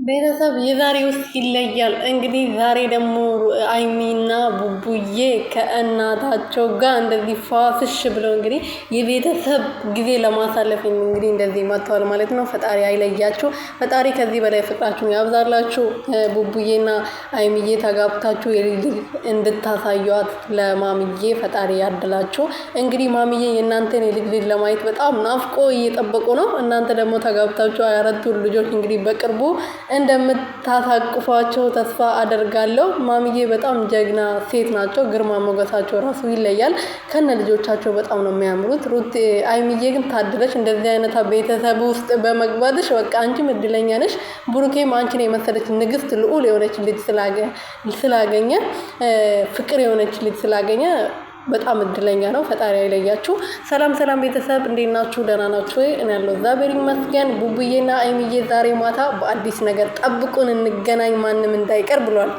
ቤተሰብ የዛሬ ውስጥ ይለያል። እንግዲህ ዛሬ ደግሞ አይሚና ቡቡዬ ከእናታቸው ጋር እንደዚህ ፏፍሽ ብለው እንግዲህ የቤተሰብ ጊዜ ለማሳለፍ እንግዲህ እንደዚህ መጥተዋል ማለት ነው። ፈጣሪ አይለያችሁ። ፈጣሪ ከዚህ በላይ ፍቅራችሁን ያብዛላችሁ። ቡቡዬና አይሚዬ ተጋብታችሁ የልጅ እንድታሳዩት ለማምዬ ፈጣሪ ያድላችሁ። እንግዲህ ማምዬ የእናንተን የልጅ ልጅ ለማየት በጣም ናፍቆ እየጠበቁ ነው። እናንተ ደግሞ ተጋብታችሁ አራቱን ልጆች እንግዲህ በቅርቡ እንደምታሳቅፏቸው ተስፋ አደርጋለሁ። ማሚዬ በጣም ጀግና ሴት ናቸው። ግርማ ሞገሳቸው ራሱ ይለያል። ከነ ልጆቻቸው በጣም ነው የሚያምሩት። ሩት አይሚዬ ግን ታድለች እንደዚህ አይነት ቤተሰብ ውስጥ በመግባትሽ በቃ አንቺም እድለኛ ነሽ። ብሩኬም አንቺን የመሰለች ንግስት ልዑል የሆነች ልጅ ስላገኘ ፍቅር የሆነች ልጅ ስላገኘ በጣም እድለኛ ነው። ፈጣሪ አይለያችሁ። ሰላም ሰላም ቤተሰብ እንዴት ናችሁ? ደህና ናችሁ ወይ? እኔ ያለው እግዚአብሔር ይመስገን። ቡቡዬና አይሚዬ ዛሬ ማታ በአዲስ ነገር ጠብቁን፣ እንገናኝ፣ ማንም እንዳይቀር ብሏል።